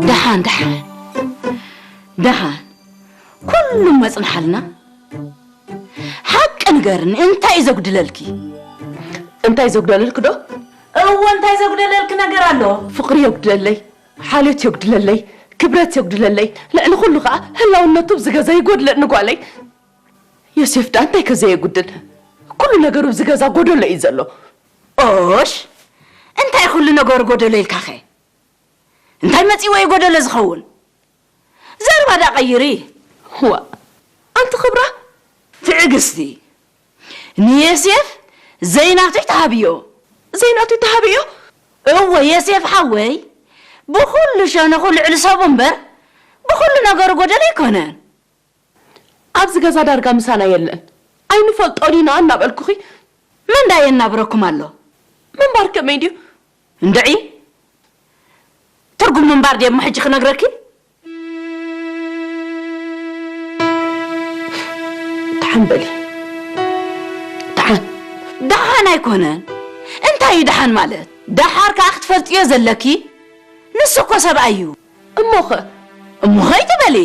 ደሓን፣ ደሓን፣ ደሓን። ኩሉ መጽንሓልና። ሓቂ ንገርኒ፣ እንታይ እዩ ዘጉድለልኪ? እንታይ ዘጉደለልኪ ዶ? እወ፣ እንታይ ዘጉደለልኪ ነገር ኣሎ? ፍቕሪ የጉድለለይ፣ ሓልዮት የጉድለለይ፣ ክብረት የጉድለለይ፣ ልዕሊ ኩሉ ኸኣ ህላውነቱ ኣብዚ ገዛ ይጎድለኒ ጓለይ። ዮሴፍ ደኣ እንታይ ከ ዘየጉድል? ኩሉ ነገሩ ኣብዚ ገዛ ጎደሎ እዩ ዘሎ። ኦሽ፣ እንታይ ኩሉ ነገሩ ጎደሎ ኢልካኸ? እንታይ መጺእዎ እዩ ጎደሎ ዝኸውን? ዘረባ ደኣ ቀይሪ። ዋእ፣ ኣንቲ ክብራ። ትዕግስቲ፣ ንዮሴፍ ዘይናቱ ይተሃብዮ። ዘይናቱ ይተሃብዮ? እወ፣ ዮሴፍ ሓወይ ብኹሉ ሸነኹ ልዕሊ ሰቡ እምበር ብኹሉ ነገሩ ጎደሎ ኣይኮነን። ኣብዚ ገዛ ዳርጋ ምሳና የለን። ኣይንፈልጦን ኢና እናበልኩኺ። መን ዳ የናብረኩም ኣሎ? ምንባር ከመይ ድዩ? እንድዒ፣ ትርጉም ምንባር ድየ እሞ ሕጂ ክነግረኪ? ደሓን በሊ። ደሓን። ደሓን ኣይኮነን። እንታይ እዩ ደሓን ማለት? ደሓር ከኣ ክትፈልጥዮ ዘለኪ፣ ንሱ እኮ ሰብኣይ እዩ። እሞኸ? እሞኸ ኣይትበሊ።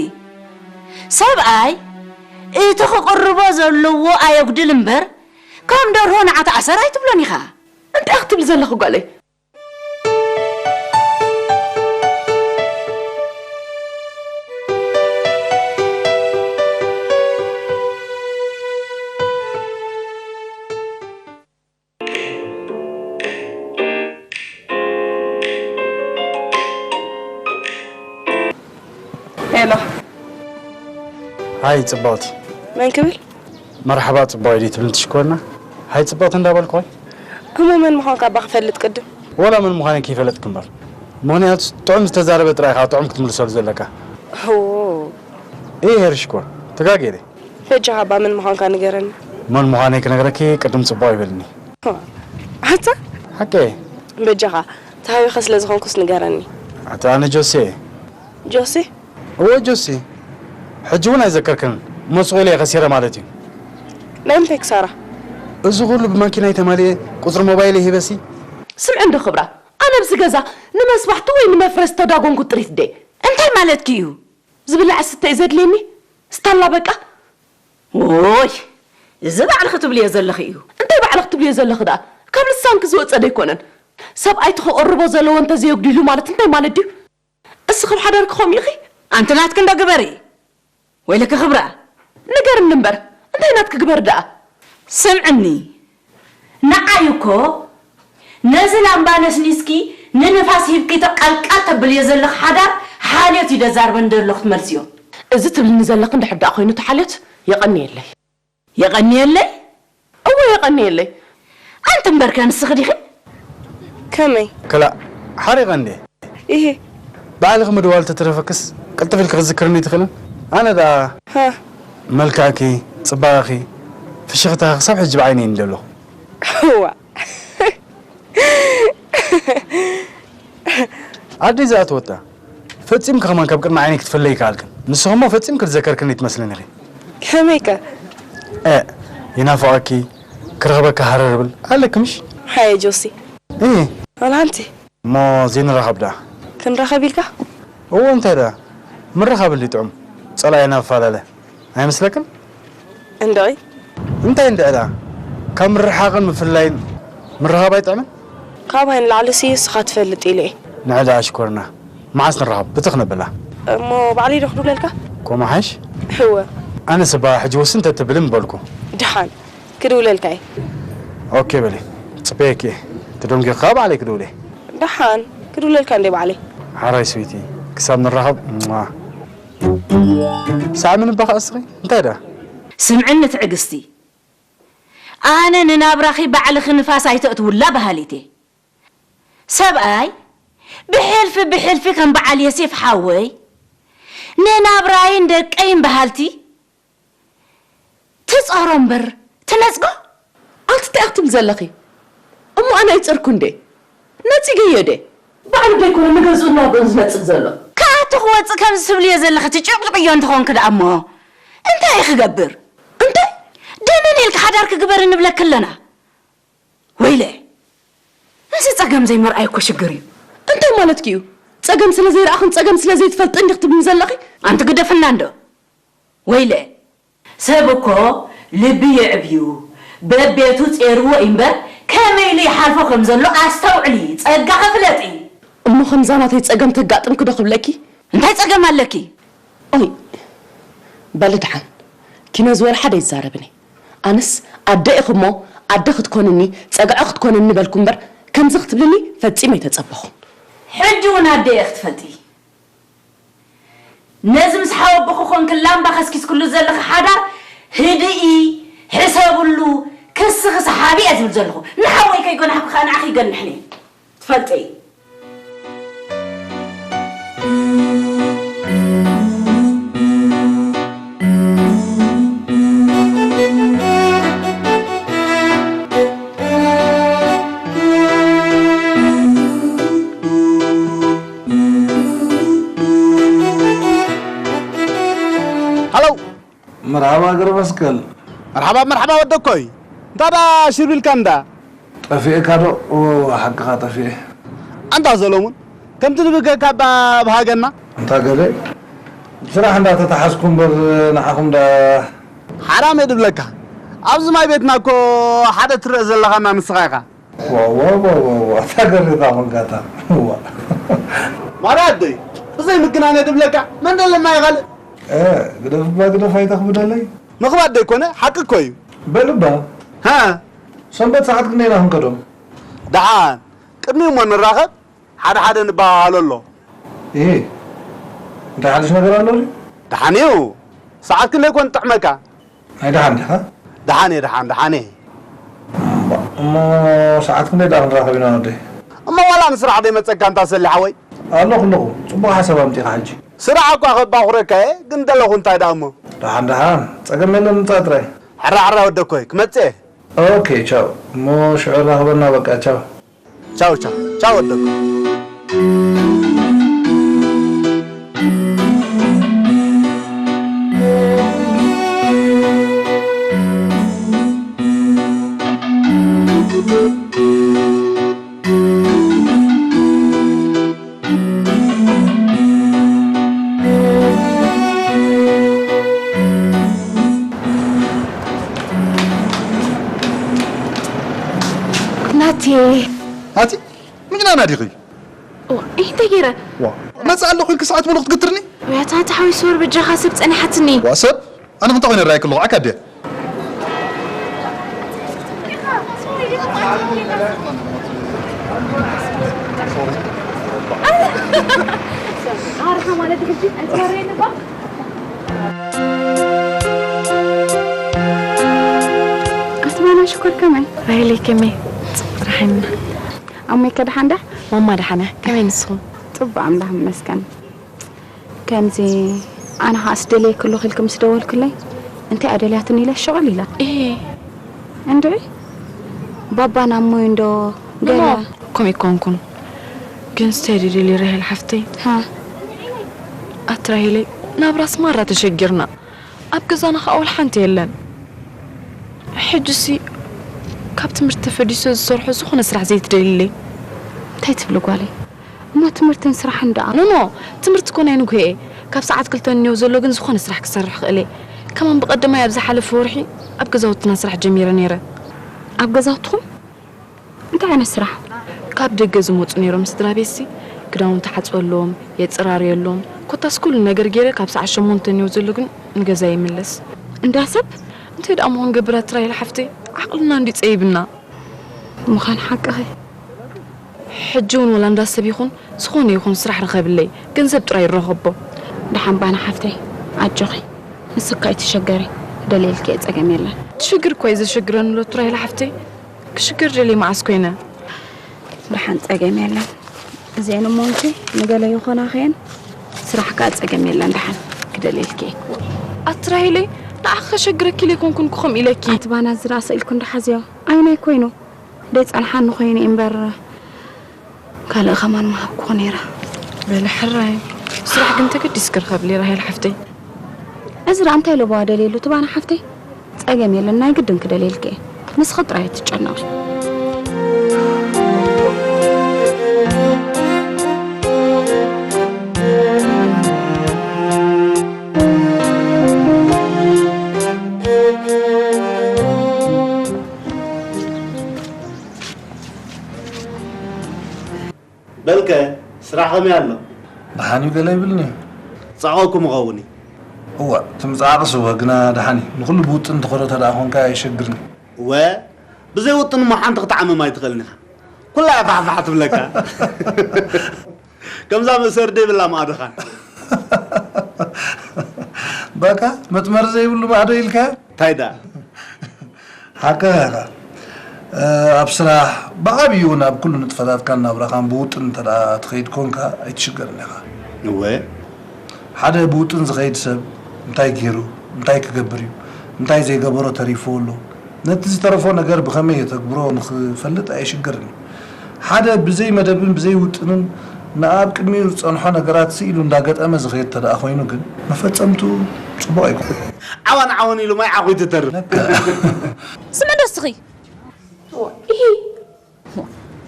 ሰብኣይ እቲ ክቕርቦ ዘለዎ ኣየጉድል እምበር፣ ከም ደርሆ ንዓ ተኣሰር ኣይትብሎን ኢኻ። እንታይ ክትብሊ ዘለኺ ጓለይ? ሄሎ። ሃይ ጽብቕቲ። መን ክብል? መርሓባ ጽቡቕ ድዩ ትብልኒ ትሽኮርና? ሃይ ጽብቕቲ እንዳበልኩ ኾይ። እሞ መን ምዃንካ እባ ክፈልጥ ቅድም። ወላ መን ምዃነይ ከይፈለጥክ እምበር። ምኽንያቱ ጥዑም ዝተዛረበ ጥራይ ኢኻ ጥዑም ክትምልሰሉ ዘለካ። ኦ። እይ ሄር ሽኮር፣ ተጋግየ ድየ? በጃኻ እባ መን ምዃንካ ንገረኒ። መን ምዃነይ ክነግረኪ ቅድም ጽቡቕ ይበልኒ። ኣታ? ሓቀይ። በጃኻ፣ ተሃዊኸ ስለ ዝኾንኩስ ንገረኒ። ኣታ ኣነ ጆሴ። ጆሴ? እወ ጆሴ። ሕጂ እውን ኣይዘከርክንን። እሞ ስቕ ኢለ እየ ከሲረ ማለት እዩ። ናይ ምንታይ ክሳራ? እዚ ኩሉ ብማኪናይ ተማሊኤ ቁጽሪ ሞባይለይ ሂበሲ። ስምዒ እንዶ ክብራ፣ ኣነ ኣብዚ ገዛ ንመስባሕቲ ወይ ንመፍረስ ዝተዳጎንኩ ጥሪት ደ? እንታይ ማለትኪ እዩ? ዝብላዕ ዝስተ እዩ ዘድልየኒ። ስታላ በቃ። ዎይ፣ እዚ ባዕልኺ ትብልዮ ዘለኺ እዩ። እንታይ ባዕልኺ ትብልዮ ዘለኺ ደኣ? ካብ ልሳንኪ ዝወጸ ዶ ኣይኮነን? ሰብኣይ እቲ ክቕርቦ ዘለዎ እንተዘየጉዲሉ ማለት እንታይ ማለት ድዩ? እስኺ ኣብ ሓዳርኪ ከምኡ ኢኺ? ኣንቲ ናትኪ እንዶ ግበሪ። ወይለኪ ክብራ። ንገርኒ እምበር፣ እንታይ ናትኪ ግበር ደኣ? ስምዕኒ፣ ንዓይ እኮ ነዚ ላምባ ነስኒስኪ ንንፋስ ሂብኪ ተቃልቃል ተብልዮ ዘለኺ ሓዳር ሓልዮት እዩ ደዛርበኒ ዘሎ ክትመልስዮ። እዚ ትብልኒ ዘለኺ እንድሕር ደኣ ኮይኑ እቲ ሓልዮት የቐንየለይ። የቐንየለይ? እወ የቐንየለይ። ኣንቲ እምበርከ ንስኺ ዲኺ? ከመይ? ክላእ ሓሪቐ እንዴ? ኢሂ። ባዕልኺ ምድዋል ተትረፈክስ ቅልጥፍ ኢልኪ ክትዝክርኒ ትኽእልን? ኣነ ደኣ ሃ። መልክዕኪ፣ ጽባቐኺ፣ ፍሽኽታኺ ክሳብ ሕጂ ብዓይነይ እኒ ዘለኹ። እዋ። ዓደይ ዝኣተወታ ፈጺምኪ ከማን ካብ ቅድሚ ዓይነይ ክትፍለይ ይከኣልክን። ንስኺ እሞ ፈጺምኪ ዝዘከርክኒ ትመስልኒ ኢኺ። ከመይከ? እ፣ ይናፍቐኪ፣ ክረኽበኪ ሃረር እብል ኣለኪ ምሽ? ሃየ ጆሲ። እ። ዋላ ሓንቲ። እሞ ዘይንራኸብ ደኣ? ክንራኸብ ኢልካ? እዎ፣ እንታይ ደኣ? ምርኻብ እንድዩ ጥዑም፣ ጸላኢና ኣፋላለ። ኣይመስለክን? እንድዒ። እንታይ እንድዒ ደኣ? ካብ ምርሓቕን ምፍላይን ምርኻብ ኣይጥዕምን? ካባይ ንላዕሊ ሲ እስኻ ትፈልጥ ኢለ እየ። ንዒ ደኣ ሽኮርና። መዓስ ንራኸብ? ብትኽ ነብላ። እሞ ባዕለይ ዶ ክድውለልካ? ኮማ ሓሽ? እወ። ኣነስ እባ ሕጂ ውስን ተትብሊ ምበልኩ። ደሓን። ክድውለልካ እየ። ኦኬ በሊ። ጽበየኪ እየ። ተደንጊኻ ባዕለይ ክድውል እየ። ደሓን። ክድውለልካ እንደ ባዕለይ። ሓራይ ስዊቲ። ክሳብ ንራኸብ። ሟ። ሳዕ ምን እባ ኸኣ እስኺ? እንታይ ደኣ? ስምዕኒ ትዕግስቲ፣ ኣነ ንናብራኺ ባዕልኺ ንፋስ ኣይተእትውላ በሃሊት እየ። ሰብኣይ ብሕልፊ ብሕልፊ ከም በዓል የሴፍ ሓወይ ንናብራይን ደቀይን በሃልቲ ትጸሮ እምበር ትነጽጎ? ኣንቲ እንታይ ኢኺ ትብሊ ዘለኺ? እሞ ኣነ ኣይጸርኩ እንዴ? ነጺገዮ ደ? ባዕሉ ዶ ኣይኮነ ንገዝኡን ናብርኡን ዝነጽግ ዘሎ? ከኣቱ ክወጽእ ከምዚ ትብልዮ ዘለኺ ትጭቕጭቕዮ እንተኾንኪ ደኣ እሞ እንታይ እዩ ክገብር? እንታይ? ደነን ኢልኪ ሓዳርኪ ግበሪ ንብለኪ ኣለና። ወይለ፣ ከም ዘይምርኣይ እኮ ሽግር እዩ። እንታይ ማለትኪ እዩ? ጸገም ስለ ዘይረኣኽን ጸገም ስለ ዘይትፈልጥን ዲኽ ትብልኒ ዘለኺ? ኣንቲ ግደፍና እንዶ። ወይለ። ሰብ እኮ ልቢ የዕብዩ፣ በቤቱ ጼርዎ እምበር ከመይ ኢሉ ይሓልፎ ከም ዘሎ ኣስተውዕሊ፣ ጸጋኺ ፍለጢ። እሞ ከምዛ ናተይ ጸገም ተጋጥምኪ ዶ ክብለኪ? እንታይ ጸገም ኣለኪ? ኦይ፣ በሊ ደሓን፣ ኪኖ ዝበል ሓደ ይዛረብኒ። ኣነስ ኣደ ኢኺ እሞ ኣደ ክትኮንኒ፣ ጸግዒ ክትኮንኒ በልኩ እምበር፣ ከምዚ ክትብልኒ ፈጺመ ኣይተጸበኹን። ሕጂ እውን ኣደ እየ ክትፈልጢ። ነዚ ምስ ሓወቦኺ ኮንኪ ላምባ ከስኪስክሉ ዘለኺ ሓዳር ህድኢ፣ ሕሰብሉ፣ ክስኺ ሰሓቢ እየ ዝብል ዘለኹ። ንሓወይ ከይገናሕኩ ከኣ ንዓኺ ይገንሕኒ። ትፈልጢ። ሃሎ። መርሓባ ገብረ መስቀል። መርሓባ፣ መርሓባ ወደኮይ። እንታይ ደኣ ሽር ቢልካ እንዳ? ጠፊእካ ዶ? ኦ፣ ሓቅኻ ጠፊኤ። ኣንታ ሰሎሙን፣ ከምቲ ንብገካ እባ ብሃገና። ኣንታ ገለ፣ ብስራሕ እንዳ ተተሓዝኩ እምበር ንዓኹም ዳ። ሓራም እየ ድብለካ። ኣብዚ ማይ ቤትና እኮ ሓደ ትረአ ዘለኻና ንስኻ ኢኻ። ዋ፣ ዋ፣ ዋ፣ ዋ፣ ዋ፣ እታ ገሪታ ኮንካታ። ዋ። ማራ ኣደይ፣ ብዘይ ምግናነ ድብለካ፣ መን ደለና ይኻልእ? እ፣ ግደፍ እባ ግደፍ ኣይተኽብደለይ። ምኽባድ ደይኮነ፣ ሓቂ እኮ እዩ። በል እባ። ሃ? ሰንበት ሰዓት ክንደይ ኢና ክንከዶ? ደሓን፣ ቅድሚኡ እሞ ንራኸብ፣ ሓደ ሓደ ንበሃሃሎ ኣሎ። እሂ፣ እንታይ ሓድሽ ነገር ኣሎ ድዩ? ደሓን እዩ። ሰዓት ክንደይ ኮን ጥዕመካ? ናይ ደሓን ዲኻ? ደሓን እየ፣ ደሓን፣ ደሓን እየ። እሞ ሰዓት ክንደይ ደኣ ክንራኸብ ኢና ወደይ? እሞ ዋላ ንስራሕ ደይመጸካ እንታ ሰሊ ሓወይ? ኣለኹ ኣለኹ። ጽቡቕ ሓሳብ ኣምጺእካ ሕጂ። ስራሕ እኳ ከባኹረካ እየ፣ ግን ደለኹ እንታይ ደኣ እሞ? ደሓን ደሓን። ጸገም የለን ምጻእ ጥራይ። ሕራ ሕራ ወደኮይ፣ ክመጽእ እየ። ኦኬ፣ ቻው። እሞ ሽዑ ራኸበና በቃ፣ ቻው። ቻው፣ ቻው፣ ቻው ወደኮ። ናቲ። ናቲ? ምጅናና ዲኺ? ኦ፣ እንታይ ገይረ? ዋ፣ መጽእ ኣለኹ ኢልኪ ሰዓት ሙሉእ ክትግትርኒ? ወያታ ተሓዊሱ ወር በጃኻ ሰብ ጸኒሓትኒ። ዋ፣ ሰብ? ኣነ ክንታ ኮይነ ራእይክ ኣለኹ፣ ዓካ ድየ? ኣርሓ ማለት ሕጂ ኣይትወረየኒ እባ። ኣትማና ሽኮር ከመይ? ራሄለይ ከመይ? ጽቡቕ ራሕና። ኣሞይ ከ ደሓን ዳ? ማማ ደሓነ። ከመይ ንስኹም? ጽቡቕ ኣምላኽ ይመስገን። ከምዚ ኣነ ኸኣ ስደልየ ክሉ ክልክ ምስ ደወልክለይ እንታይ ኣደልያትን ኢለ ሸቐል ኢላ። እሄ። እንድዒ ባባ ናብ ሞይ እንዶ ገለ እሞ ከምኡ ኣይኮንኩን። ግን ስታይ ደደልየ ራሄል ሓፍተይ። ሃ። ኣቲ ራሄለይ ናብራስ ማራ ተሸጊርና። ኣብ ገዛና ኸኣ ወላ ሓንቲ የለን። ሕጂሲ ካብ ትምህርቲ ተፈዲሰ ዝሰርሖ ዝኾነ ስራሕ ዘይትደልይለይ። እንታይ ትብሊ ጓለይ? እሞ ትምህርትን ስራሕን ደኣ? ኖ፣ ኖ፣ ትምህርቲ እኮ ናይ ንግሆ እየ። ካብ ሰዓት ክልተ እኒኦ ዘሎ ግን ዝኾነ ስራሕ ክሰርሕ ክእል እየ። ከማን ብቐደማይ ኣብ ዝሓለፈ ወርሒ ኣብ ገዛውትና ስራሕ ጀሚረ ነይረ። ኣብ ገዛውትኹም? እንታይ ዓይነት ስራሕ? ካብ ደገ ዝመጹ ነይሮም ስድራ ቤትሲ፣ ክዳውንቲ ሓጽበሎም፣ የጽራርየሎም፣ ኮታስ ኩሉ ነገር ገይረ ካብ ሰዓት ሸሞንተ እኒኦ ዘሎ ግን ንገዛ ይምለስ። እንዳ ሰብ? እንታይ ደኣ ምኾን ገብር ኣቲ ራሄል ሓፍተይ፣ ዓቕልና እንድዩ ጸይብና። ምዃን ሓቅኺ። ሕጂ እውን ወላ እንዳ ሰብ ይኹን ዝኾነ ይኹን ስራሕ ርኸብለይ፣ ገንዘብ ጥራይ ይረኸቦ። ደሓን ባና ሓፍተይ፣ ኣጆኺ። ንስኺ ኣይትሸገሪ፣ ክደልየልኪ እየ፣ ጸገም የለን። ትሽግር እኮ እዩ ዘሸግረኒ ኣሎ ኣቲ ራሄል ሓፍተይ። ክሽገር ደልየ መዓስ ኮይነ? ደሓን ጸገም የለን። እዚአን እሞ እንኪ ንገለ ይኾናኺ እየን። ስራሕ ከኣ ጸገም የለን፣ ደሓን ክደልየልኪ እየ። ኣቲ ራሄለይ፣ ንዓኺ ከሸግረኪ ኢለ ኣይኮንኩን እኮ ከምኡ ኢለኪ። ኣቲ ባና እዚ ደኣ ስኢልኩ እንዳ ሓዝዮ። ኣይናይ ኮይኑ። ደይጸንሓኒ ኮይኑ እዩ እምበር፣ ካልእ ኸማን ምሃብኩኹ ነይረ። በሊ ሕራይ። ስራሕ ግን ተገዲስኪ ርኸብሊ ራሄል ሓፍተይ። እዚ ደኣ እንታይ ለበዋ ደልየሉ እቲ ባና ሓፍተይ? ጸገም የለን፣ ናይ ግድን ክደልየልኪ እየ። ንስኺ ጥራይ ኣይትጨነቒ። በልከ፣ ስራሕ ከመይ ኣሎ? ደሓን እዩ፣ ገለ ይብልኒ። ጻዕቆኩም እኸውን እዩ። እዋ፣ ትምጻዕቅስ እወ፣ ግና ደሓን እዩ። ንኹሉ ብውጥን ትኸዶ ተደኣ ኾንካ ኣይሸግርን እዩ። እወ፣ ብዘይ ውጥን እሞ ሓንቲ ክትዓምም ኣይትኽእልን ኢኻ። ኩላ እያ ፋሕፋሕ ትብለካ። ከምዛ መእሰሪ ዘይብላ ማዕዶኻን። በቃ፣ መጥመሪ ዘይብሉ ማዕዶ ኢልካዮ? እንታይ ደኣ? ሓቅኻ ኢኻ። እ፣ ኣብ ስራሕ፣ ብዓብዩ እውን ኣብ ኩሉ ንጥፈታትካን ናብራኻን ብውጥን እንተ ደኣ ትኸይድ ኮንካ፣ ኣይትሽገርን ኢኻ። እወ። ሓደ ብውጥን ዝኸይድ ሰብ እንታይ ገይሩ፣ እንታይ ክገብር እዩ፣ እንታይ ዘይገበሮ ተሪፍዎ ኣሎ፣ ነቲ ዝተረፎ ነገር ብኸመይ የተግብሮ ንኽፈልጥ ኣይሽገርን እዩ። ሓደ ብዘይ መደብን ብዘይ ውጥንን ንኣብ ቅድሚኡ ዝጸንሖ ነገራት ስኢሉ እንዳገጠመ ዝኸይድ ተደኣ ኮይኑ ግን፣ መፈጸምትኡ ጽቡቕ ኣይኮነን። ዓዋን ዓወን ኢሉ ማይ ዓኹ ይትተርፍ። ነካ። ስምዒ ዶ እስኺ? እዋ፣ ኢሂ።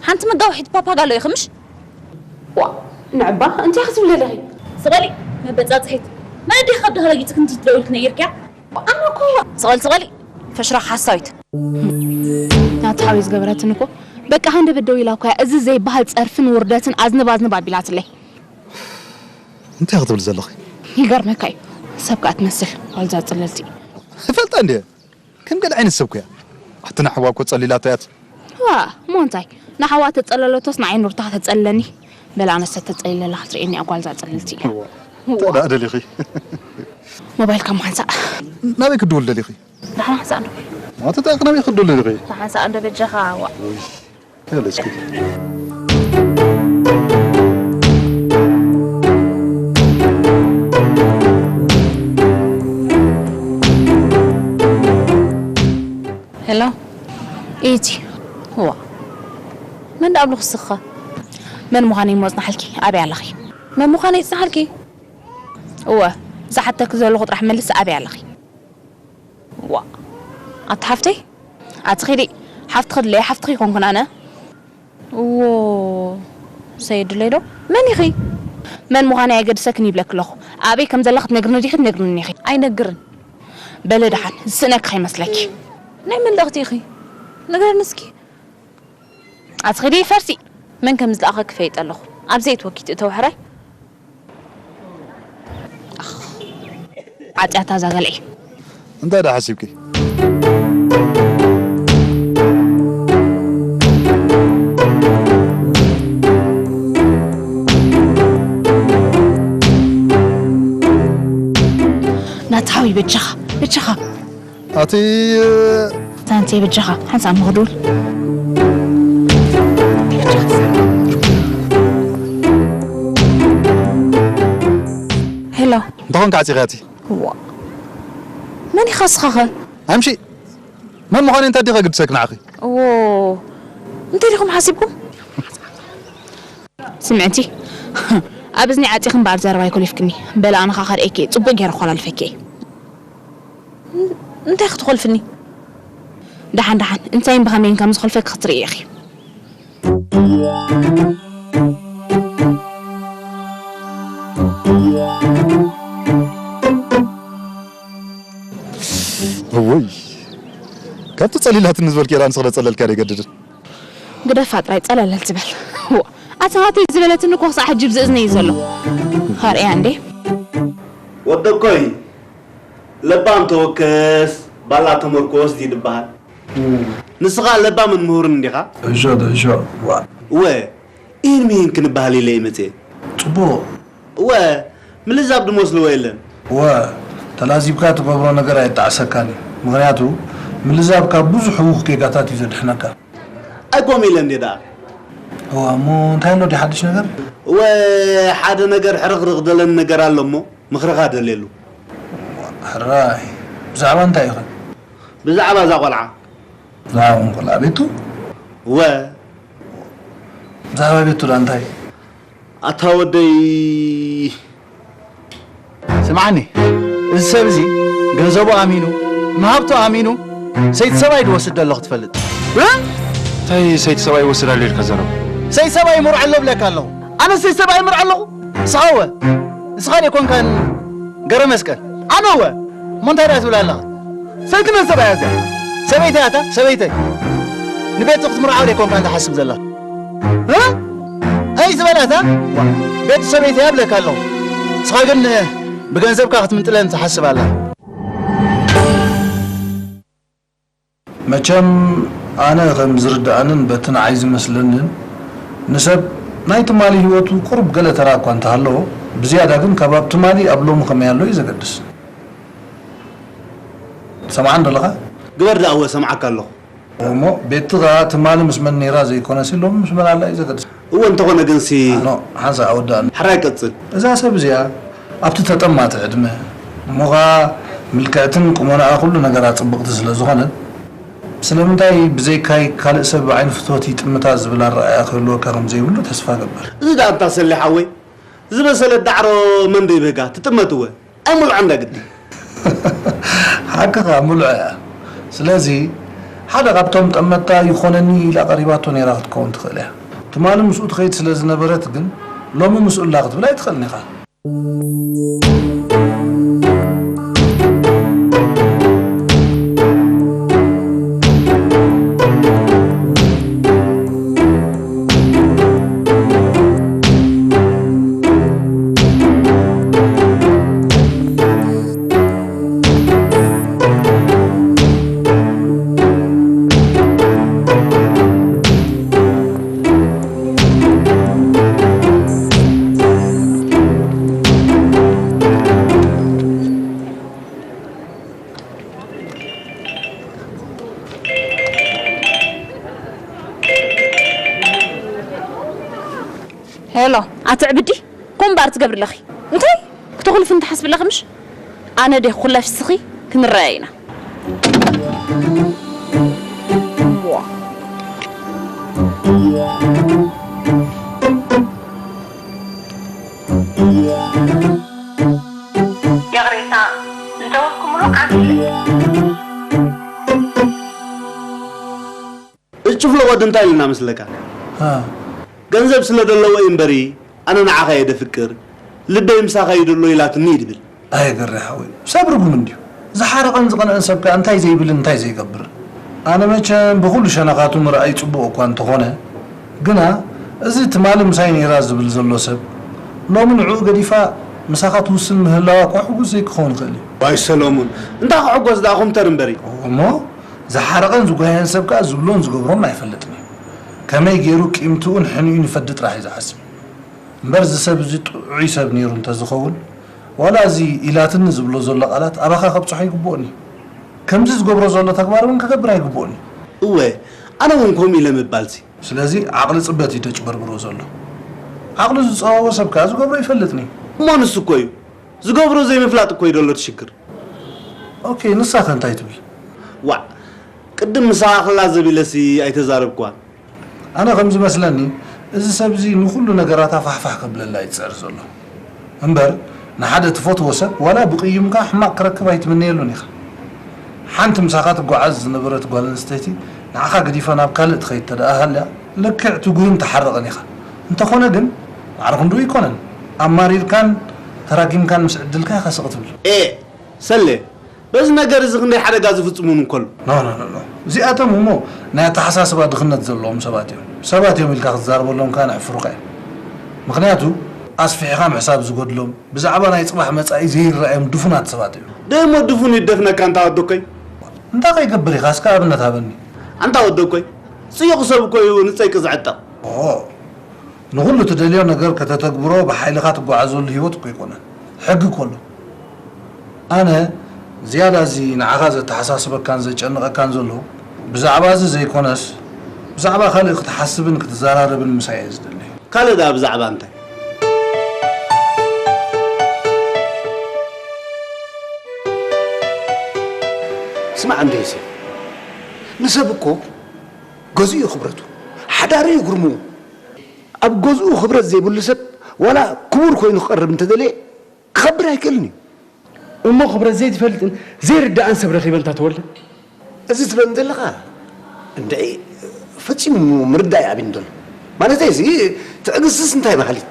ሓንቲ መጋውሒት ፓፓጋሎ ኢኺ ምሽ? ዋ፣ ንዕባ እንታይ ክትብሊ ኣለኺ? ስቐሊ መበጻጽሒት። መን ኣዴኺ ካብ ደኺ ረጊጽኪ እንትትደውልኪ ነጊርክያ? ኣነ እኮ ስቐሊ፣ ስቐሊ። ፈሽራኽ ሓሳዊት። ናቲ ሓወይ ዝገበረትኒ እኮ በቃ ሃንደበት ደው ኢላ እኮ እያ። እዚ ዘይበሃል ጸርፍን ውርደትን ኣዝንብ ኣዝንብ ኣቢላትለይ። እንታይ ክትብሊ ዘለኺ? ይገርመካ እዩ። ሰብ ከኣ ትመስል፣ ዋልዛ ጽልልቲ። ይፈልጣ እንድየ። ከም ገለ ዓይነት ሰብ እኮ እያ። ኣቲ ንሓዋ እኮ ጸሊላቶ እያ። ዋ፣ እሞ እንታይ? ንሓዋ ተጸለለቶስ ንዓይ ኑርታ ተጸልለኒ። በላ ኣነሰ ተጸሊለላ ክትርእየኒ እያ ጓልዛ ጽልልቲ። እዋ። እንታይ ደኣ ደሊኺ? ሞባይልካ እሞ ሓንሳእ። ናበይ ክድውል ደሊኺ? ደሓን ሓንሳእ እንዶ። ኣቲ እንታይ ናበይ ክድውል ደሊኺ? ደሓን ሓንሳእ እንዶ በጃኻ፣ ዋ። ውይ። ሄሎ፣ እስኪ። ሄሎ፣ ኢቲ። እዋ። መን ደኣ ኣብሉ ክስኻ? መን ምዃነይ እሞ ጽናሕልኪ? ኣበይ ኣለኺ? መን ምዃነይ ጽናሕልኪ? እወ፣ ዝሓተኪ ዘለኹ ጥራሕ መልሲ፣ ኣበይ ኣለኺ? ዋ፣ ኣቲ ሓፍተይ? ኣቲ ኺዲ፣ ሓፍትኺ ድለይ፣ ሓፍትኺ ኣይኮንኩን ኣነ። እዎ፣ ሰየድለይ ዶ? መን ኢኺ? መን ምዃነይ ኣይገድሰክን ይብለኪ ኣለኹ። ኣበይ ከም ዘለኺ ትነግርኒ ዲኺ ትነግርኒ ኢኺ? ኣይነግርን። በሊ ደሓን፣ ዝስእነኪ ከይመስለኪ። ናይ መን ልእኽቲ ኢኺ? ንገርኒ እስኪ። ኣቲ ኺዲ ፈርሲ። መን ከም ዝለኣኸኪ ፈይጠ ኣለኹ። ኣብ ዘይትወኪ ትእተው ሕራይ። ዓጽያታ እዛ ገልዒ። እንታይ ደኣ ሓሲብኪ? ናቲ ሓወይ በጃኻ፣ በጃኻ። ኣቲ ሳንቴ በጃኻ፣ ሓንሳእ ምኽዱል። ሄሎ። እንታይ ኾንካ ዓጺኻ ኣቲ? ዋ። መን ኢኻ እስኻኸ? ኣምሺ። መን ምዃኑ እንታይ ዲኻ ግድሰክ ንዓኺ? ዎ። እንታይ ዲኹም ሓሲብኩም? ስምዕቲ፣ ኣብ እዝኒ ዓጺኺ እምበኣር ዘረባ ኣይኮሊፍክኒ። በላ ኣነ ኸኣ ከርእየኪ እየ፣ ጽቡቕ ገይረ ኮላልፈኪ እየ። ን-፣ እንታይ ክትኾልፍኒ? ደሓን ደሓን፣ እንታይን ብኸመይን ከም ዝኾልፈኪ ክትርእዪ ኢኺ። እወይ፣ ካብቲ ጸሊላትኒ ዝበልክያ ንስኺ ዶ ጸለልክያ ዶ ኣይገድድን? ግደፋ ጥራይ ጸለለል ትበል። ዋ፣ ኣታ ናተይ ዝበለትኒ እኮ ክሳዕ ሕጂ ብዝእዝነይ እዩ ዘሎ። ኸርእያ እንዴ? ወደኮይ፣ ለባም ተወከስ፣ ባላ ተመርኮስ ድዩ ዝበሃል? ንስኻ ለባምን ምሁርን እንዲኻ? ሕሾ ዶ ሕሾ፣ ዋ። እወ፣ ኢሂን ምሂን ክንበሃል ኢለ እየ መጽየ። ጽቡቕ። እወ፣ ምልዛብ ድመስልዎ የለን። እወ፣ ተላዚብካ ትገብሮ ነገር ኣየጣዕሰካን እዩ። ምኽንያቱ፣ ምልዛብ ካብ ብዙሕ ህዉኽ ጌጋታት እዩ ዘድሕነካ። ኣይኮም ኢለ እንዴ ደኣ። እወ፣ እሞ እንታይ ኣሎ ድዩ ሓድሽ ነገር? እወ፣ ሓደ ነገር ሕርኽርኽ ደለኒ ነገር ኣሎ እሞ፣ ምኽርኻ ደልየሉ። ሕራይ፣ ብዛዕባ እንታይ ኢኸ? ብዛዕባ እዛ ቖልዓ። ብዛዕባ ቖልዓ ቤቱ? እወ። ብዛዕባ ቤቱ ደኣ እንታይ? ኣታ ወደይ። ስምዓኒ፣ እዚ ሰብ እዚ ገንዘቡ ኣሚኑ፣ ንሃብቱ ኣሚኑ፣ ሰይቲ ሰብኣይ ድወስድ ደለኹ ትፈልጥ? እ? እንታይ ሰይቲ ሰብኣይ ይወስድ ኣሎ ኢልካ ዘረባ? ሰይቲ ሰብኣይ ይምርዖ ኣሎ ብለካ ኣለኹ። ኣነ ሰይቲ ሰብኣይ ይምርዖ ኣለኹ? ንስኻ እወ። ንስኻ ደይኮንካን ገረ መስቀል? ኣነ እወ። እሞ እንታይ ደኣ ትብል ኣለኻ? ሰይቲ መን ሰብኣያ እዚኣ? ሰበይተይ ኣታ፣ ሰበይተይ። ንቤቱ ክትምርዓው ደይኮንካን ትሓስብ ዘለኻ? እ? ኣይ በላታ። ቤተሰበይ እያ እብለካ ኣለኹ። ንስኻ ግን ብገንዘብካ ክትምንጥለን ትሓስብ ኣላ። መቸም ኣነ ከም ዝርድኣንን በቲ ንዓይ ዝመስለንን ንሰብ ናይ ትማሊ ህይወቱ ቁሩብ ገለ ተራ እኳ እንተሃለዎ፣ ብዝያዳ ግን ካብ ኣብ ትማሊ ኣብ ሎሚ ከመይ ኣሎ እዩ ዘገድስ። ትሰምዓኒ ዶ ኣለኻ? ግበር ደኣ እወ፣ እሰምዓካ ኣለኹ። እሞ ቤትኻ ትማሊ ምስ መን ነይራ ዘይኮነሲ ሎሚ ምስ መን ኣላ እዩ ዘገድስ። እወ፣ እንተኾነ ግንሲ ኖ፣ ሓንሳእ ኣወዳእኒ። ሕራይ ቀጽል። እዛ ሰብ እዚኣ ኣብቲ ተጠማቲ ዕድመ እሞ ኸኣ ምልክዕትን ቁመናኣ ኩሉ ነገራ ጽብቕቲ ስለ ዝኾነት፣ ስለምንታይ ብዘይካይ ካልእ ሰብ ብዓይኒ ፍትወት ይጥምታ ዝብል ኣረኣእያ ክህልወካ ከም ዘይብሉ ተስፋ እገብር። እዚ ደኣ እንታ ሰሌ ሓወይ፣ ዝበሰለት ዳዕሮ መን ዶ ይብህጋ? ትጥመት እወ። ኣይምልዖ እንዳ ግዲ። ሓቅኻ ምልዖ እያ። ስለዚ ሓደ ካብቶም ጠመታ ይኾነኒ ኢላ ቀሪባቶ ነይራ ክትከውን ትኽእል እያ። ትማሊ ምስኡ ትኸይድ ስለ ዝነበረት ግን ሎሚ ምስኡ ኣላ ክትብል ኣይትኽእልን ኢኻ። ሄሎ፣ ኣቲ ዕብዲ፣ ኮምባር ትገብሪ ኣለኺ። እንታይ? ክተኹልፍኒ ትሓስቢ ኣለኺ ምሽ? ኣነ ዲኹ ኩላሽ ስኺ ክንረኣይ ኢና። ዋ። ይቕሬታ፣ ዝደወልኩምሉ ዓንዲ እዚ ጭፍለቖ እንታይ ኢልና መስለካ? ሃ። ገንዘብ ስለ ደለዎ እዩ እምበሪ፣ ኣነ ንዓኻ እየ ደፍቅር፣ ልበይ ምሳኻ እዩ ደሎ ኢላትኒ እዩ ድብል። ኣየ ገሬ ሓወይ፣ ሰብ ርጉም እንድዩ። ዝሓረቐን ዝቐንአን ሰብ ከኣ እንታይ ዘይብልን እንታይ ዘይገብርን። ኣነ መቸም ብኹሉ ሸነኻቱ ምርኣይ ጽቡቕ እኳ እንተኾነ፣ ግና እዚ ትማሊ ምሳይ ነይራ ዝብል ዘሎ ሰብ፣ ሎሚ ንዕኡ ገዲፋ ምሳኻ ትውስን ምህላዋ እኳ ሕጉስ ዘይክኸውን ይኽእል እዩ። ዋይ ሰሎሙን፣ እንታይ ክሕጎስ ደኣ ኮምተር እምበሪ። እሞ ዝሓረቐን ዝጓየን ሰብ ከኣ ዝብሎን ዝገብሮን ኣይፈልጥን እዩ። ከመይ ገይሩ ቂምትኡን ሕንኡን ይፈዲ ጥራሕ እዩ ዝሓስብ። እምበር እዚ ሰብ እዚ ጥዑይ ሰብ ነይሩ እንተዝኸውን፣ ዋላ እዚ ኢላትኒ ዝብሎ ዘሎ ቃላት ኣባኻ ከብጽሖ ኣይግብኦን እዩ። ከምዚ ዝገብሮ ዘሎ ተግባር እውን ክገብር ኣይግብኦን እዩ። እወ፣ ኣነ እውን ከምኡ ኢለ ምባልሲ። ስለዚ ዓቕሊ ጽበት እዩ ደጭበርብሮ ዘሎ። ዓቕሉ ዝጸበቦ ሰብ ከኣ ዝገብሮ ይፈልጥን እዩ። እሞ ንሱ እኮ እዩ። ዝገብሮ ዘይምፍላጥ እኮ እዩ ዘሎ እቲ ሽግር። ኦኬ፣ ንሳኸ እንታይ ትብል? ዋዕ፣ ቅድም ምሳኻ ክላዘብ ኢለሲ ኣይተዛረብክዋን። ኣነ ከም ዝመስለኒ፣ እዚ ሰብ እዚ ንኹሉ ነገራታ ፋሕፋሕ ከብለላ እዩ ዝጽዕር ዘሎ። እምበር፣ ንሓደ ትፈትዎ ሰብ ዋላ ብቕይምካ ሕማቕ ክረክብ ኣይትምነየሉን ኢኻ። ሓንቲ ምሳኻ ትጓዓዝ ዝነበረት ጓል ኣንስተይቲ ንዓኻ ገዲፋ ናብ ካልእ ትኸይድ ተደኣ ሃልያ፣ ልክዕ ትጉህን ትሓርቕን ኢኻ። እንተኾነ ግን፣ ማዕረ ክንድኡ ኣይኮነን። ኣማሪርካን ተራጊምካን ምስ ዕድልካ ኢኻ ስቕ ትብል። ኤ፣ ሰሌ፣ በዚ ነገር እዚ ክንደይ ሓደጋ ዝፍጽሙን እንከሉ። ኖ፣ ኖ፣ ኖ፣ ኖ። እዚኣቶም እሞ ናይ ኣተሓሳስባ ድኽነት ዘለዎም ሰባት እዮም። ሰባት እዮም ኢልካ ክትዛረበሎም ከኣ ነሕፍሩኻ እዮም። ምኽንያቱ፣ ኣስፊሕኻ ምሕሳብ ዝጎድሎም፣ ብዛዕባ ናይ ጽባሕ መጻኢ ዘይረኣዮም ድፉናት ሰባት እዮም። ደሞ ድፉን ይደፍነካ እንታ ወደኮይ። እንታይ ከይገብር ኢኻ? እስከ ኣብነት ሃበኒ። ኣንታ ወደኮይ፣ ጽዩቕ ሰብ እኮ እዩ ንጸይቂ ዝዕጠቕ። ኦ፣ ንኹሉ ትደልዮ ነገር ከተተግብሮ ብሓይልኻ ትጓዓዘሉ ህይወት እኮ ኣይኮነን። ሕጊ እኮ ኣሎ። ኣነ ዝያዳ እዚ ንዓኻ ዘተሓሳስበካን ዘጨንቐካን ዘሎ ብዛዕባ እዚ ዘይኮነስ፣ ብዛዕባ ካልእ ክትሓስብን ክትዘራረብን ምሳይ እየ ዝደሊ። ካልእ ደኣ ብዛዕባ እንታይ? ስማዕ እንዶ ዮሴፍ፣ ንሰብ እኮ ገዝኡ እዩ ክብረቱ፣ ሓዳሩ እዩ ግርምኡ። ኣብ ገዝኡ ክብረት ዘይብሉ ሰብ ዋላ ክቡር ኮይኑ ክቐርብ እንተደልየ ክኸብር ኣይክእልን እዩ። እሞ ክብረት ዘይትፈልጥን ዘይርዳእን ሰብ ረኺበ እንታ ተወልደ? እዚ ትብለኒ ዘለኻ እንድዒ ፈጺሙ ምርዳእ ይኣብኒ ዘሎ። ማለተይ እዚ ትዕግስትስ እንታይ በሃሊት?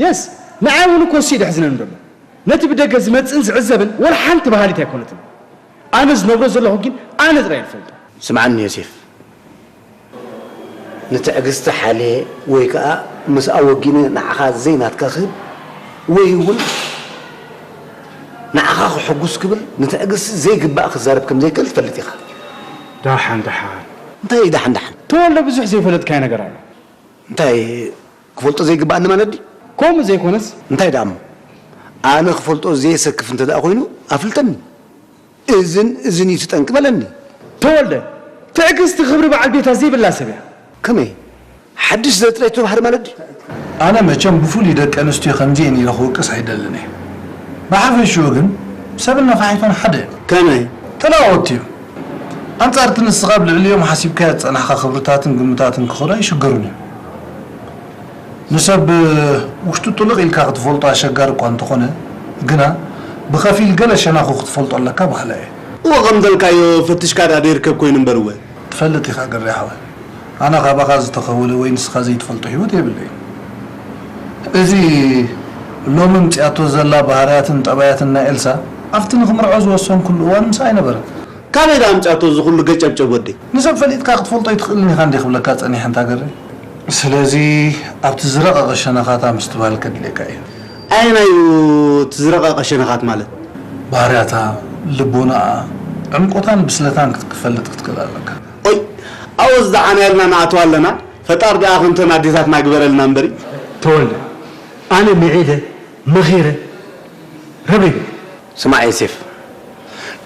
የስ፣ ንዓይ እውን እኮ እሱ እዩ ደሕዝነኒ ዘሎ። ነቲ ብደገ ዝመጽእን ዝዕዘብን ወላ ሓንቲ በሃሊት ኣይኮነትን። ኣነ ዝነብሮ ዘለኹ ግን ኣነ ጥራይ እየ ዝፈልጦ። ስምዓኒ ዮሴፍ፣ ንትዕግስቲ ሓልየ ወይ ከኣ ምስኣ ወጊነ ንዓኻ ዘይናትካ ክህብ ወይ እውን ንዓኻ ክሕጉስ ክብል ንትዕግስቲ ዘይግባእ ክዛረብ ከም ዘይክእል ትፈልጥ ኢኻ። ደሓን ደሓን። እንታይ እዩ ደሓን ደሓን? ተወልደ ብዙሕ ዘይፈለጥካዮ ነገር ኣሎ። እንታይ ክፈልጦ ዘይግባኣኒ ማለት ድዩ? ከምኡ ዘይኮነስ እንታይ ደኣ እሞ? ኣነ ክፈልጦ ዘየሰክፍ እንተ ደኣ ኮይኑ ኣፍልጠኒ። እዝን እዝን እዩ እቲ ጠንቂ በለኒ። ተወልደ ትዕግስቲ ክብሪ በዓል ቤታ ዘይብላ ሰብ እያ። ከመይ? ሓድሽ ዘጥረይቶ ባህሪ ማለት ድዩ? ኣነ መቸም ብፍሉይ ደቂ ኣንስትዮ ከምዚኤን ኢለ ክወቅስ ኣይደልን እየ። ብሓፈሽኡ ግን ሰብን ነፋሒቶን ሓደ እዮም። ከመይ? ተለዋወጥቲ እዮም። ኣንጻር እቲ ንስኻ ኣብ ልዕሊኦም ሓሲብካዮ ዝጸናሕካ ክብርታትን ግምታትን ክኸዱ ኣይሽገሩን እዮም። ንሰብ ውሽጡ ጥልቕ ኢልካ ክትፈልጦ ኣሸጋሪ እኳ እንተኾነ ግና ብኸፊል ገለ ሸነኹ ክትፈልጦ ኣለካ በሃላይ እየ። እወ ከም ዘልካዮ ፈትሽካ ደኣ ዘይርከብ ኮይኑ እምበር እወ። ትፈልጥ ኢኻ ገሬ ሓወይ፣ ኣነ ካባኻ ዝተኸወለ ወይ ንስኻ ዘይትፈልጦ ህይወት የብለይን። እዚ ሎሚ ኣምጺኣቶ ዘላ ባህርያትን ጠባያትን ናይ ኤልሳ ኣብቲ ንኽምርዖ ዝወሰንኩሉ እዋን ምስኣ ኣይነበረን። ካበይ ደኣ ኣምጺኣቶ እዚ ኹሉ ገጨብጨብ ወደይ? ንሰብ ፈሊጥካ ክትፈልጦ ኣይትኽእልን ኢኻ እንድየ ክብለካ ጸኒሐ እንታ ገሬ። ስለዚ ኣብቲ ዝረቐቐ ሸነኻታ ምስትብሃል ከድልየካ እዩ። ኣየናይ እዩ እቲ ዝረቐቐ ሸነኻት ማለት? ባህርያታ፣ ልቦናኣ፣ ዕምቆታን ብስለታን ክትፈልጥ ክትክእል ኣለካ። ኦይ ኣብኡ ዝደሓናየልና ንኣትዋ ኣለና። ፈጣሪ ደኣ ከምተን ኣዴታትና ግበረልና እምበሪ። ተወልደ ኣነ ምዒደ መኺረ ረብሪበ። ስማዕ ዮሴፍ፣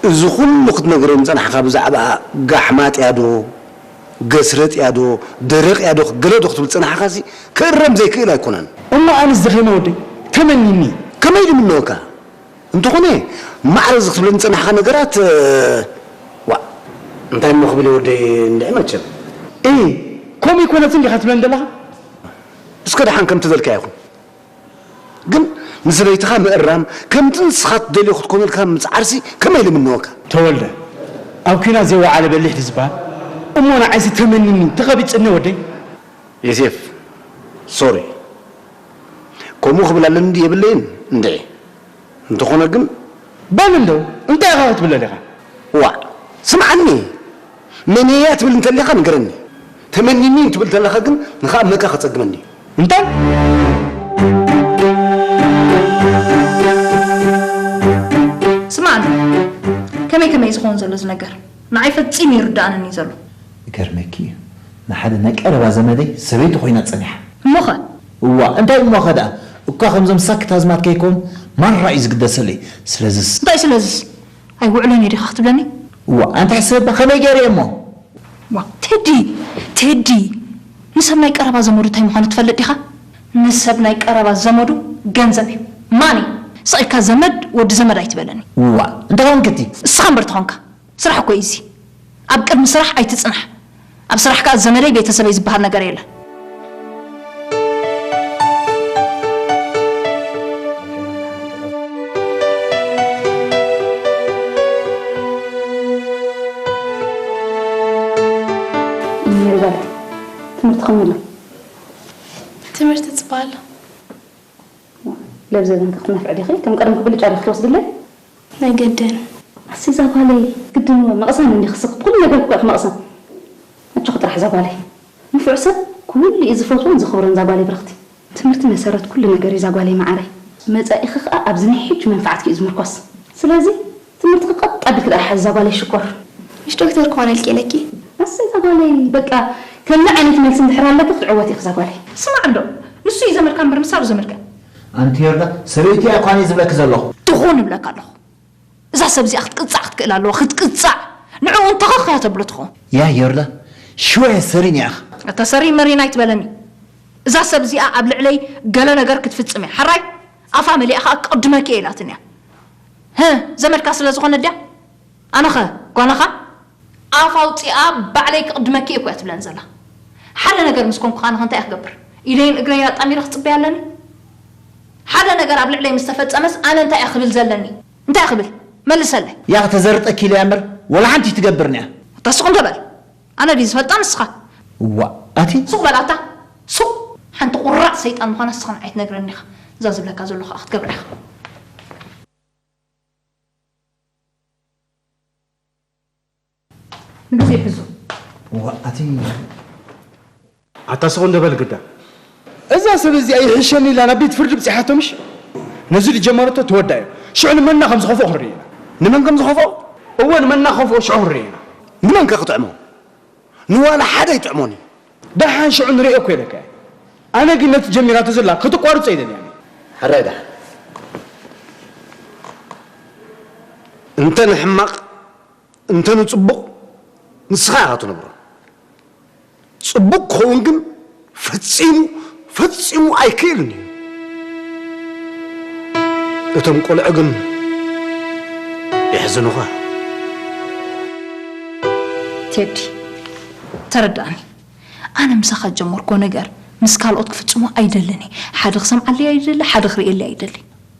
እዚ ኩሉ ክትነግረኒ ዝጸናሕካ ብዛዕባኣ ጋሕማጥ እያ ዶ ገስረጥ እያ ዶ ደረቕ እያ ዶ ገለ ዶ ክትብል ዝጸናሕካሲ ክእረም ዘይክእል ኣይኮነን። እሞ ኣነስ ደኺመ ወደይ ተመኒኒ። ከመይ ድምነወካ? እንተኾነ ማዕረ እዚ ክትብለኒ ዝጸናሕካ ነገራት ዋእ እንታይ እሞ ክብል እየ ወደይ እንድዒ መቸም። እይ ከምኡ ኣይኮነትን ዲኻ ትብለኒ ዘለኻ? እስከ ደሓን ከምቲ ዝበልካዮ ይኹን። ግን ንሰበይትኻ ምእራም ከምቲ ንስኻ ትደልዮ ክትኮነልካ ምጽዓርሲ ከመይ ኢለ ምነወካ? ተወልደ ኣብ ኲናት ዘይወዓለ በሊሕ ድዩ ዝበሃል? እሞ ንዓይሲ ተመኒኒ ተቐቢጽኒ ወደይ። ዮሴፍ ሶሪ ከምኡ ክብል ኣለኒ ድዩ የብለይን እንድዒ እንተኾነ ግን በል እንዶ እንታይ ኢኻ ክትብለኒ ኢኻ? ዋእ ስምዓኒ መነያ ትብል እንተሊኻ ንገረኒ ተመኒኒ ትብል እንተለኻ ግን ንኽኣምነካ ከጸግመኒ እዩ። እንታይ? ስማዕኒ ከመይ ከመይ እዩ ዝኸውን ዘሎ እዚ ነገር ንዓይ ፈጺሙ ኣይርድኣንን እዩ ዘሎ። ይገርመኪ እዩ ንሓደ ናይ ቀረባ ዘመደይ ሰበይቱ ኮይና ጸኒሓ። እሞኸ? እዋእ እንታይ እሞኸ ደኣ እኳ ከምዞም ሳክት ኣዝማድ ከይከውን ማራ እዩ ዝግደሰለይ ስለዝስ። እንታይ ስለዝስ? ኣይውዕሎን እየ ዲኻ ክትብለኒ? እዋእ ኣንታ ሕሰብ እባ ከመይ ገይረ እየ እሞ? ዋእ ቴዲ ቴዲ ንሰብ ናይ ቀረባ ዘመዱ እንታይ ምዃኑ ትፈልጥ ዲኻ? ንሰብ ናይ ቀረባ ዘመዱ ገንዘብ እዩ ማኒ ስቕ ኢልካ ዘመድ ወዲ ዘመድ ኣይትበለኒ። እዋእ እንታይ ኮንኪ እቲ? እስኻ እምበር ተኾንካ። ስራሕ እኮ እዩ እዚ። ኣብ ቅድሚ ስራሕ ኣይትጽናሕ። ኣብ ስራሕ ከኣ ዘመደይ ቤተሰበይ ዝበሃል ነገር የለን። ሜሪ በል ትምህርቲ ከመይ ኣሎ? ትምህርቲ ጽቡቕ ኣሎ። ለብዘበን ክትነፍዕ ዲኺ? ከም ቀደምኪ ብልጫ ዲኺ ትወስድለይ? ናይ ገደን። ኣሰይ እዛ ጓለይ ግድን እወ መቕሰን እንዲኺ ስኺ ብኹሉ ነገርኪ እኮ ኢኺ መቕሰን። ኣጆኺ ጥራሕ እዛ ጓለይ። ንፉዕ ሰብ ኩሉ እዩ ዝፈትዎን ዘኽብሮን እዛ ጓለይ ብርኽቲ። ትምህርቲ መሰረት ኩሉ ነገር እዩ እዛ ጓለይ መዓረይ። መጻኢኺ ኸኣ ኣብዚ ናይ ሕጂ መንፍዓትኪ እዩ ዝምርኮስ። ስለዚ ትምህርትኺ ቀጥ ኣቢልኪ ደኣ ሓዚ እዛ ጓለይ ሽኮር። ምሽ ዶክተር ክኾነልኪ ኢለኪ። ኣሰይ እዛ ጓለይ በቃ ከምዚ ዓይነት መልሲ እንድሕር ኣለኪ ክትዕወቲ ኢኺ እዛ ጓለይ። ስማዕ እንዶ ንሱ እዩ ዘመድካ እምበር ንሳ ዶ ዘመድካ። ኣንቲ ዮርዳ ሰበይቱ እያ እኳ እየ ዝብለኪ ዘለኹ። ትኹን እብለካ ኣለኹ። እዛ ሰብ እዚኣ ክትቅጻዕ ክትክእል ኣለዋ ክትቅጻዕ። ንዕኡ እንተኸኽ እያ ተብሎ ትኸውን። ያ ዮርዳ ሽወ እየ ሰሪን እያ ኢኻ። ኣታ ሰሪን መሪን ኣይትበለኒ። እዛ ሰብ እዚኣ ኣብ ልዕለይ ገለ ነገር ክትፍጽም እያ። ሕራይ ኣፋ መሊኣ ኸኣ ክቕድመኪ እየ ኢላትኒ እያ። ህህ ዘመድካ ስለ ዝኾነት ድያ? ኣነኸ ጓናኻ ኣፍ ኣውጺኣ ባዕለይ ክቕድመኪ እየ እኮ እያ ትብለን ዘላ። ሓደ ነገር ምስ ኮንኩ ኣነኸ እንታይ እየ ክገብር? ኢደይን እግረይን ኣጣሚረ ክጽበያ ኣለኒ? ሓደ ነገር ኣብ ልዕለይ ምስ ተፈጸመስ ኣነ እንታይ እየ ክብል ዘለኒ? እንታይ እየ ክብል? መልሰለይ። ያኽ ተዘርጠኪ ኢለያ እምበር ወላ ሓንቲ ኣይትገብርን እያ። ኣታ ሱቕ እንተ በል። ኣነ ድየ ዝፈልጣ ንስኻ? እዋእ ኣቲ። ሱቕ በል ኣታ። ሱቕ። ሓንቲ ቁራዕ ሰይጣን ምዃና ንስኻ ንዓይ ትነግረኒ ኢኻ። እዛ ዝብለካ ዘለኹ ከኣ ክትገብራ ኢኻ። ንግዜ ይሕዙ። እዋ ኣቲ ኣታ ስቕ እንዶ በል ግዳ። እዛ ሰብ እዚኣ ይሕሸኒ ኢላ ናብ ቤት ፍርዲ ብጺሓቶ ምሽ? ነዚ ዝጀመረቶ ትወዳ እዩ። ሽዑ ንመና ከም ዝኸፍኦ ክንርኢ ኢና። ንመን ከም ዝኸፍኦ? እወ፣ ንመና ክኸፍኦ ሽዑ ክንርኢ ኢና። ንመን ከ ክጥዕሞ? ንዋላ ሓደ ኣይጥዕሞን እዩ። ደሓን ሽዑ ንርእዮ እኮ ኢለካ እየ። ኣነ ግን ነቲ ጀሚራቶ ዘላ ከተቋርጾ ኣይደልያን እየ። ሕራይ ደሓን። እንተ ንሕማቕ እንተ ንጽቡቕ ንስኻ ኢኻ ትነብሮ። ጽቡቕ ክኸውን ግን ፈጺሙ ፈጺሙ ኣይክእልን እዩ። እቶም ቆልዑ ግን የሕዝኑኻ። ቴዲ፣ ተረዳእኒ። ኣነ ምሳኻ ጀመርኮ ነገር ምስ ካልኦት ክፍጽሞ ኣይደልን እየ። ሓደ ክሰምዓለይ ኣይደሊ፣ ሓደ ክርእየለይ ኣይደሊ።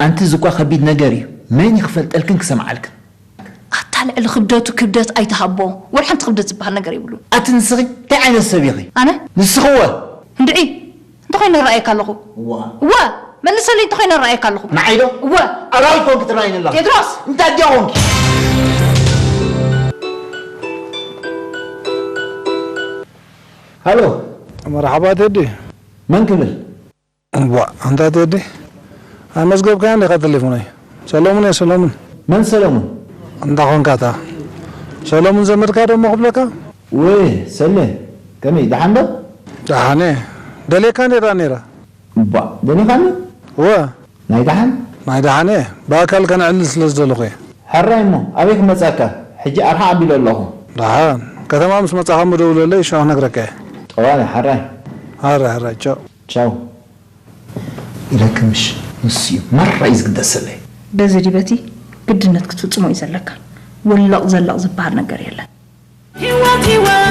ኣንቲ እዚ እኳ ከቢድ ነገር እዩ። መን እዩ ክፈልጠልክን ክሰምዓልክን? ኣታ ልዕሊ ክብደቱ ክብደት ኣይትሃቦ። ወላ ሓንቲ ክብደት ዝበሃል ነገር የብሉን። ኣቲ ንስኺ እንታይ ዓይነት ሰብ ኢኺ? ኣነ? ንስኺ እወ። እንድዒ እንተኾይነ እረኣየካ ኣለኹ። እዋ። እወ። መልሰለይ እንተኾይነ እረኣየካ ኣለኹ። ንዓይ ዶ? እወ። ኣራዊት ኮንኪ ትረኣይኒ ኣለኺ። ቴድሮስ! እንታይ ድያ ኮንኪ? ሃሎ። መርሓባ ቴዲ። መን ክብል? እዋእ ኣንታ ቴዲ ኣይመዝገብካያን ዲኻ ተሌፎነይ? ሰለሙን እየ ሰለሙን። መን ሰለሙን? እንዳ ኾንካ እታ ሰለሙን ዘመድካ ዶ እሞ ክብለካ? ውይ ሰሌ ከመይ ደሓን ዶ? ደሓን እየ። ደልየካ ነይራ ነይራ። እባ ደሊኻኒ? እወ። ናይ ደሓን? ናይ ደሓን እየ። ብኣካል ከነዕልል ስለ ዝደለኹ እየ። ሕራይ እሞ ኣበይ ክመፅኣካ? ሕጂ ኣርሓ ኣቢለ ኣለኹ። ደሓን። ከተማ ምስ መፃኻ እሞ ደውለለይ ሽዑ ክነግረካ እየ። ጠዋሊ ሕራይ። ሕራይ ሕራይ ቻው። ቻው። ኢለኪ ምሽ ንሱ እዩ ማራ እዩ ዝግደሰለይ። በዚ ድዩ በቲ ግድነት ክትፍጽሞ እዩ ዘለካ። ወለቕ ዘለቕ ዝበሃል ነገር የለን። ሂወት ሂወት